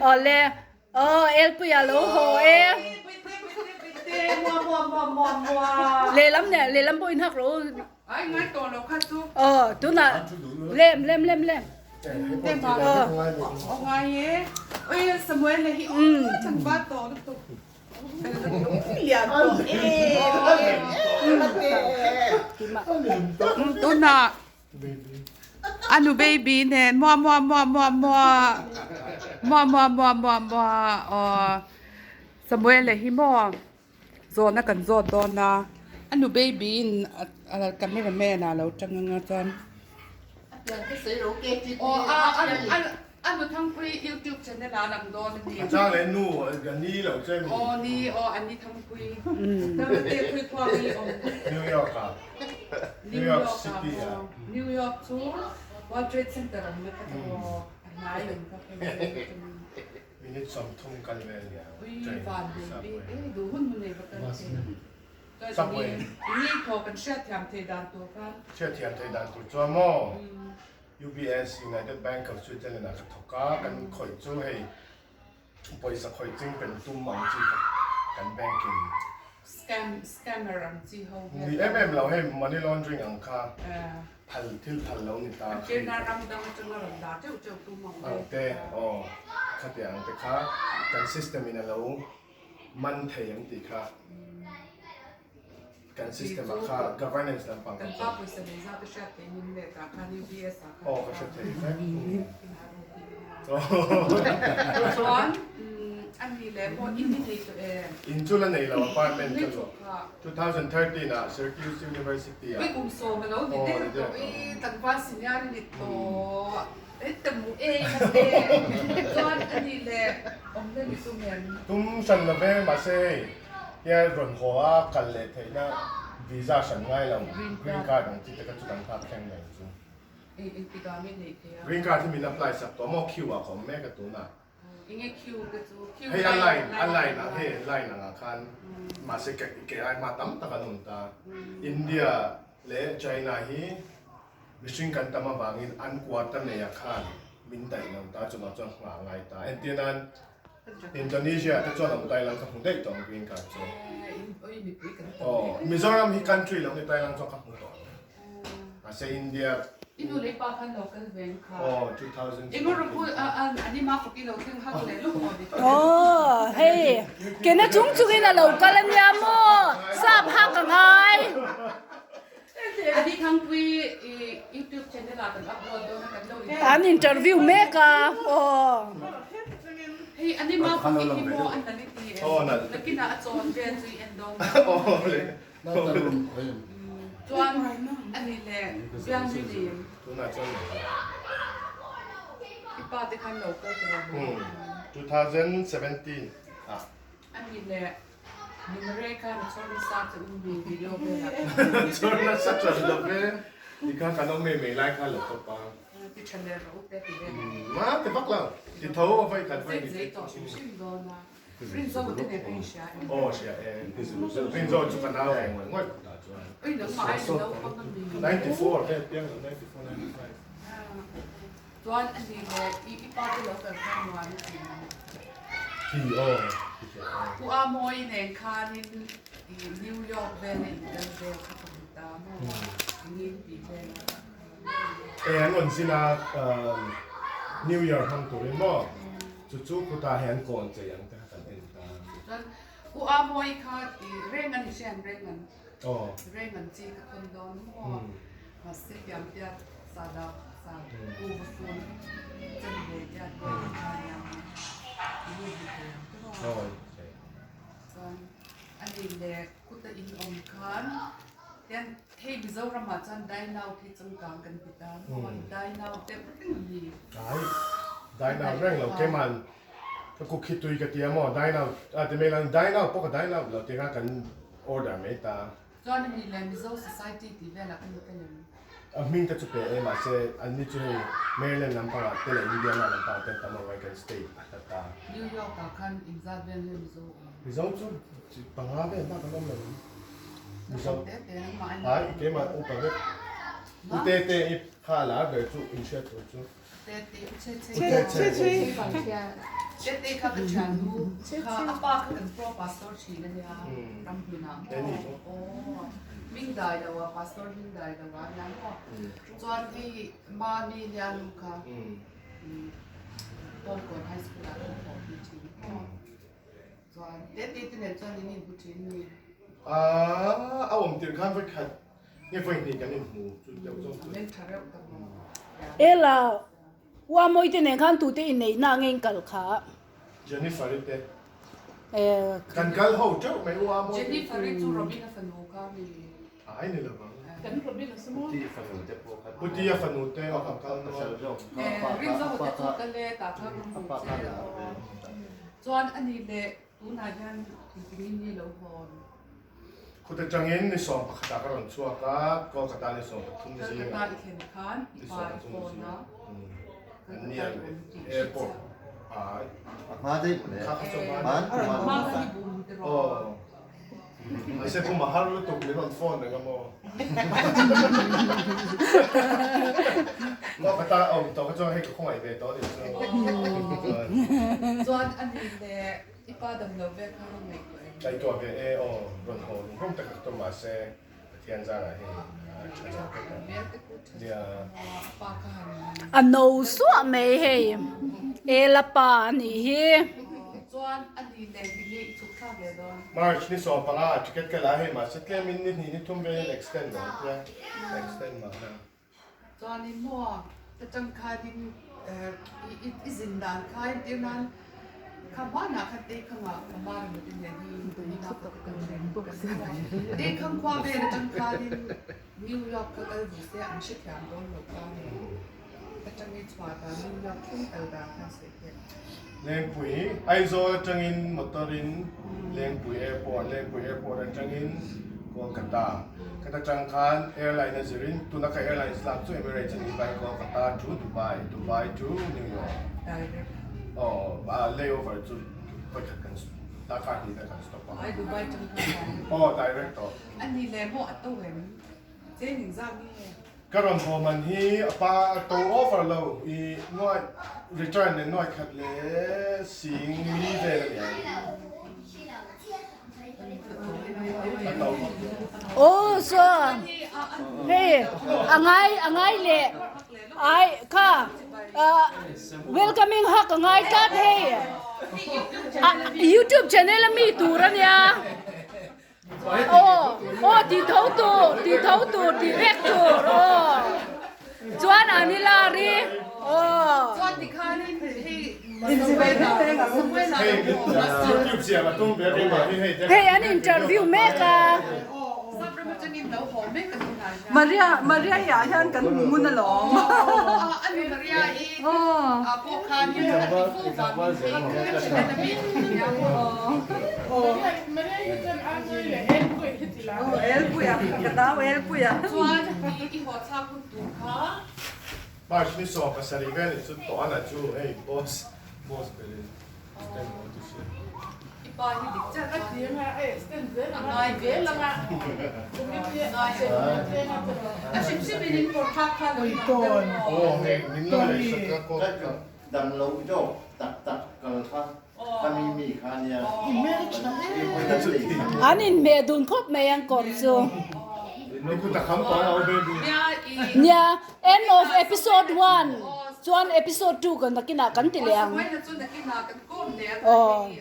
Awle aw Elpuia lo haw e. Lehlam nen lehlam pawh inhak rawh u. Aw tunah lem lem lem lem. Tunah a nu baby nen muah muah muah muah muah muah muah muah muah muah aw Samuel-a hi maw zawhna kan zawt dawn a a nu baby in a camera man ah a lo tang anga chuan aw a a A nu Thangpui YouTube channel ah lang dawn a ni. A chang leh nu a ni lo che mi. Aw ni aw a ni Thangpui. Thangte pui khua mi awm. New York ah. New York City ah. New York chu World Trade Center awm na kha chu aw a hnai awm kha kha. Minute 30 kal vel nia. Ui van ve e duh hun hun nei va kal thei. Subway. Ni thaw kan hriatthiam thei dan tur khan. Hriatthiam thei dan tur chuan maw. UBS, United Bank of Switzerland ah ka thawk a, kan khawih chu hei pawisa khawih ching pen tum ang chi kha kan bank in. Scam, scammer ang chi ho hian. Ni em em lo hei money laundering ang kha phal thil phal lo ni ta. China ram dang atanga rawn dah teuh teuh tum ang te. Ang te aw khatiang ang te kha kan system in a lo man thei ang tih kha. Kan system ah kha governance lampang kan pa pawisa nei zat a hriat thei min let ah khan UBS ah khan aw ka hre thei vek chuan ani leh pawh in i nei tawh em in chu la nei lo apartment ka luah 2013 ah Syracuse University ah ui kum sawm alo ni der tawh i tlangval senior i ni tawh e te mu e ka te chuan ani leh awmna ni tum em tum hran lo ve mahse hei Tia rawn haw a kal leh theihna visa hran ngai lo green card ang chi te kha chu kan nghak thleng reng chu. Green card hi min apply sak tawh maw queue ah ka awm mek a tunah. Hei a line a line ah hei line ang ah khan mahse ke ke ai hma tam tak an awm ta. India leh China hi mihring kan tam avangin an quota nei ah khan min daih lo ta chuvang chuan nghah ngai ta. Entir nan Indonesia te chuan awm Thailand ka hmu daih tawh ang green card chu. Aw Mizoram hi country lo ni Thailand chuan ka hmu tawh ang. Mahse India I nu leh pa khan lo kal ve ang kha. Aw 2000. Eng rawng pawh a a ani ma fak i lo thleng hak leh lawk maw ni. Aw hei kena chung chungin a lo kal ania maw sap hak a ngai. Ani Thangpui i YouTube channel ah kan upload dawn a kan lo in. An interview mek a aw. Hei ani ma fak i hi maw an nal i ti em nakinah a chawn vel chu i en dawn a. Chuan ani leh Biangri lim. Tunah chuan I pa te khan lo kal tawh maw. 2017 ah. Ani leh Numere khan a chhawr nasa che u mi video velah. Chhawr nasa tha lo ve. Ti kha kan awm mei mei lai kha lo tawp a. Ti tha leh rawh u te ti vel. Ma ti vak lo. Ti tho a vai khat vai ni. Zet zei tawh hrim hrim dawn a. Rinzo te nen ka inhria em. Aw hria e. Rinzo chu ka nau ve ngawih ngawih tah chuan. Ui nangmah ai lo pang a mi. 94 vel piang lo 94 95. Chuan a ni leh i i pa te lo kal khan nuam i ti ang. Ti aw ti teh aw. U A Mawi nen khanin i New York vel a inkal vel kha ka hmu ta maw engin tih vel a. E an rawn zin a New York hmang turin maw chu chu khutah hian kawn chei ang te kha kan en ta. Chuan U A Mawi kha i reng a ni hrian reng an reng an chi ka thawn dawn maw mahse tiang tia sada sa u va fun chan ve tia tia kha nia i lu hmu thei ang te maw chuan a ni leh khuta in awm khan tian hei Mizoram ah chuan dai nau khi changkang kan ti ta maw dai nau deuh reng a ni. Ai dai nau reng lo keimah Ka kuk hi tui ka ti a maw? Dine out a ti mai lang, dine out pawh ka dine out lo ti kha kan order mai ta. Chuan a ni le Mizo society tih velah ka ni ka lem. A hming te chu pe e mahse an ni chu hei Maryland lampangah te leh Indiana lampangah te an tam ang kan state a hlat ta. New York ah khan inzat vel nge Mizo awm? Mizo chu panga vel bak an awm lo ang. Mizo. Te te nangmah in. Ai keimah upa vek. U te te i kha lar ber chu inhriat tur chu. Te te u che che. U che che. Tete kha ka thiannu kha a pa kha kan pro pastor thin a nia Ramhlunah maw aw hming dai lo a pastor hming dai lo a nia maw chuan hei Mami Lianu kha Bawngkawn High School ah kan thawh pui thin maw chuan Tete te nen chuan in inhmu thin ni. A awm tirh khan vawikhat nge vawihnih kan inhmu chu deuh zawk chu. Ela Ua Mawite nen khan tute inneih na nge in kal kha? Jennifer i te. Kan kal ho teuh mai Ua Mawite. Jennifer i chu Robin a fanu kha mi? Ai ni lovang. Kan Robin a saw. Puti fanu te pawh kha. Puti a fanu te aw kan kal nual. Rinzo te chu kal e tah kha ka hmu che aw. Chuan ani leh tunah hian engtin nge lo hawn? Khuta tangin ni 11 ah ka rawn chhuak a, Kolkata ni 13 zingah. Kolkata i thlen khan i pa i phone a. An ni an airport ah. A hma daih mawle. Kha kha chu a hma Hman daih. kum Hma kha i bum te rawh. Aw. Mahse kum a har lutuk min rawn phone reng a maw. Kolkata a awm tawh kha chuan hei ka khawngaih ve tawh a nih chu. Chuan a ni leh I pa dam lo ve kha rawn ngaihtuah em? Ngaihtuah ve e aw, rawn haw rum rum tak tak mah se Pathian zanah hei a tha zo vek ang. Nia. A no suah mai hei, Ela pa a nih hi. Chuan a ni leh ni nge i chhuk thlak leh dawn? March ni 15 ah ticket ka la hei mahse tlemin ni hnih ni thum velin extend lo tia extend mahna. Chuanin maw ka tangkhanin i zin dan kha entir nan kha hmanah khan Teikhangah ka mar emaw te nen hi ina ka kal thin Teikhang khua vel atang khanin New York ka kal duh se an hrethiam dawn lo ta ni atangin chhuah dan New York thleng kal dan khan sawi theih. Lengpui Aizawl atangin motor in Lengpui Airport, Lengpui Airport atangin Kolkata. Khata tang khan airline a zirin tuna ka airlines lak chu Emirates a ni by Kolkata to Dubai, Dubai to New York. Direct. Aw, a layover chu vawikhat kan darkar hnih vel kan stop a. Ai Dubai tang khan direct. Aw, direct aw. A ni leh maw a to em? Cheng engzat nge? Ka rawn haw man hi a pa a to over lo i nuai return leh nuai khat leh sing li vel a ni ang. A to vak lo. Aw so hei a ngai a ngai leh ai kha welcoming hug a ngai tlat hei youtube channel a mi tur a nia. Aw aw ti tho tur ti tho tur ti vek tur aw chuan an i lar i aw. Hei an interview mek a. Maria Maria i ah hian kan hmu ngun alawm. March ni 17 vel chu tawhana chu hei boss boss berin stand lo ti sia. Aw hei min lo lei sak ka kawt ka. Dam lo zawk tak tak kal kha khami mi kha nia. An inhmeh dun khawp mai ang kawr chu. Nia, end of episode 1 chuan episode 2 kan nakinah kan ti leh ang. Aw.